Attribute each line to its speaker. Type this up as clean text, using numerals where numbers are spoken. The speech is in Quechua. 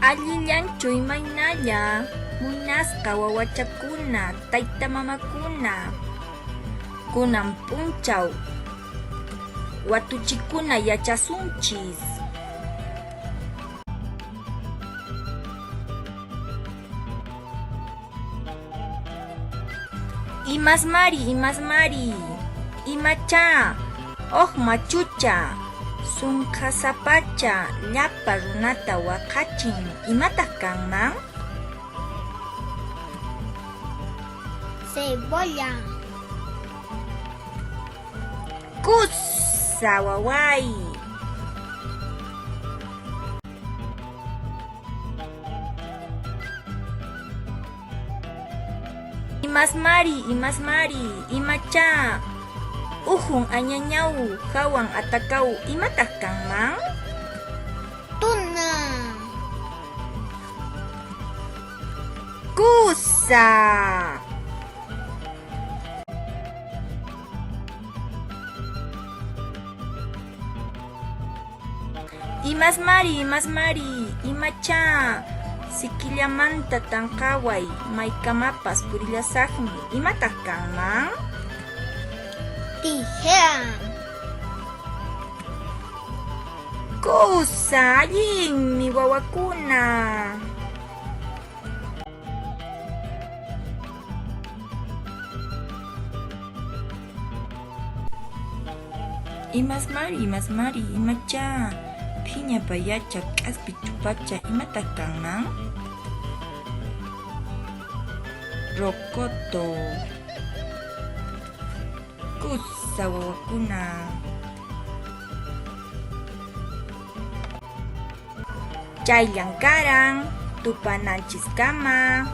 Speaker 1: Allillanchu imaynalla munasqa wawachakuna, tayta mamakuna, kunan p'unchaw watuchikuna yachasunchis. Imasmari, imasmari, imachá, huk machucha, sunqhasapacha llapa runata waqachin, imataq kanman?
Speaker 2: Cebolla.
Speaker 1: Kusa waway. Imasmari, imasmari, imachá, uhun añañaw, hawan atakaw, imataq kanman?
Speaker 2: Tuna.
Speaker 1: Kusa. Imasmari, imasmari, imachá, sikillamanta tanqaway, maykamapas purillasaqmi, imataq kanman?
Speaker 2: Tijera.
Speaker 1: Kusa, allinmi wawakuna. Imasmari, imasmari, imachá, phiña payacha, k'aspi chupacha, imataq kanman? Rocoto. Kusa wawakuna. Chayllan karan, tupananchiskama.